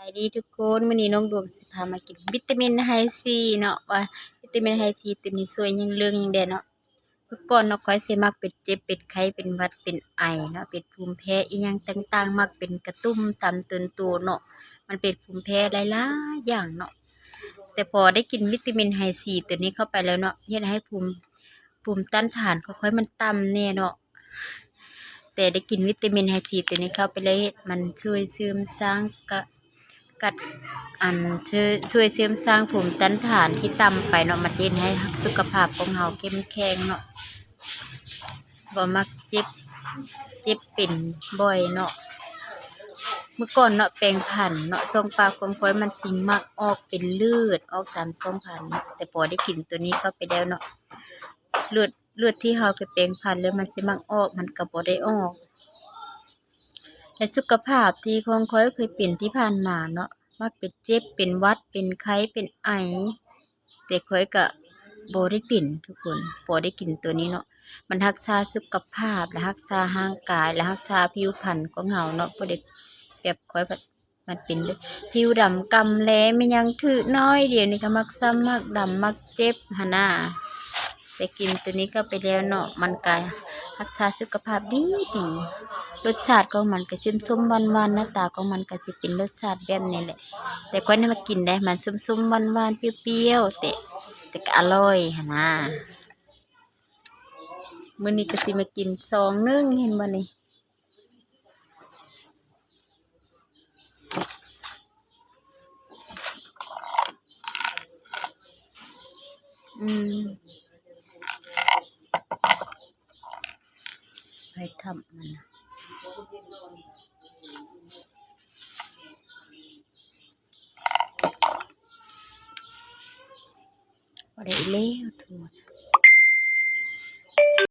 າຍດີທຸກຄົນ, ມື້ນີ້ນ້ອງດວງຊິພາມາກິນວິຕາມິນໄຮຊີເນາະ, ວ່າວິຕາມິນໄຮຊີຕົວນີ້ຊ່ວຍຫຍັງເລື່ອງຫຍັງແດ່ເນາະ. ເມື່ອກ່ອນເນາະ ຂ້ອຍຊິມັກເປັນເຈັບເປັນໄຂ້ເປັນຫວັດເປັນໄອເນາະ, ເປັນພູມແພ້ອີ່ຫຍັງຕ່າງໆ, ມັກເປັນກະຕຸ່ມຕາມຕົນໂຕເນາະ, ມັນເປັນພູມແພ້ຫຼາຍໆຢ່າງເນາະ. ແຕ່ພໍໄດ້ກິນວິຕາມິນໄຮຊີຕົວນີ້ເຂົ້າໄປແລ້ວເນາະ, ເຮັດໃຫ້ພູມ ພູມຕ້ານທານຂອງຂ້ອຍມັນຕ່ຳແດ່ເນາະ. ແຕ່ໄດ້ກິນວິຕາມິນໄຮຊີຕົວນີ້ເຂົ້າໄປແລ້ວ ມັນຊ່ວຍເສີມສ້າງກະ ກັດ ອັນ ຊ່ວຍ ຊ່ວຍເສີມສ້າງພູມຕ້ານທານທີ່ຕ່ຳໄປເນາະ, ມັນຈະເຮັດໃຫ້ສຸຂະພາບຂອງເຮົາເຂັ້ມແຂງເນາະ, ບໍ່ມັກເຈັບ ເຈັບເປັນບ່ອຍເນາະ. ເມື່ອກ່ອນເນາະ ແປງພັນເນາະ ຊ່ອງປາກຂອງຂ້ອຍມັນຊິມັກອອກເປັນເລືອດອອກຕາມຊ່ອງພັນເນາະ, ແຕ່ພໍໄດ້ກິນຕົວນີ້ເຂົ້າໄປແລ້ວເນາະ ເລືອດ ເລືອດທີ່ເຮົາໄປແປງພັນແລ້ວມັນຊິມັກອອກ ມັນກໍບໍ່ໄດ້ອອກ. ແລະ ສຸຂະພາບທີ່ຂອງຂ້ອຍເຄີຍເປັນທີ່ຜ່ານມາເນາະ ມັກເປັນເຈັບ ເປັນຫວັດ ເປັນໄຂ້ ເປັນໄອ, ແຕ່ຂ້ອຍກະບໍ່ໄດ້ເປັນທຸກຄົນ ພໍໄດ້ກິນຕົວນີ້ເນາະ. ມັນຮັກສາສຸຂະພາບ ແລະ ຮັກສາຮ່າງກາຍ ແລະ ຮັກສາຜິວພັນຂອງເຮົາເນາະ, ບໍ່ໄດ້ແບບຂ້ອຍ ມັນເປັນ ຜິວດຳກ່ຳແລ ແມ່ນຫຍັງຖືໜ້ອຍດຽວນີ້ກໍມັກຊ້ຳ ມັກດຳ ມັກເຈັບຫັ້ນນາ. ແຕ່ກິນຕົວນີ້ເຂົ້າໄປແລ້ວເນາະ ມັນກໍຮັກສາສຸຂະພາບດີໆ. ລົດຊາດຂອງມັນກໍຊົມໆຫວານໆ, ໜ້າຕາຂອງມັນກໍຊິເປັນລົດຊາດແບບນີ້ແຫຼະ. ແຕ່ຂ້ອຍນຳມາກິນໄດ້ ມັນຊົມໆຫວານໆ ປ່ຽວໆ ແຕ່ ແຕ່ກໍອະລ່ອຍຫັ້ນນາ. ມື້ນີ້ກໍຊິມາກິນຊອງໜຶ່ງ ເຫັນບໍ່ນີ້? ອືມ ໃຫ້ທຳມັນ ບໍ່ໄດ້ແລ້ວໂທດ.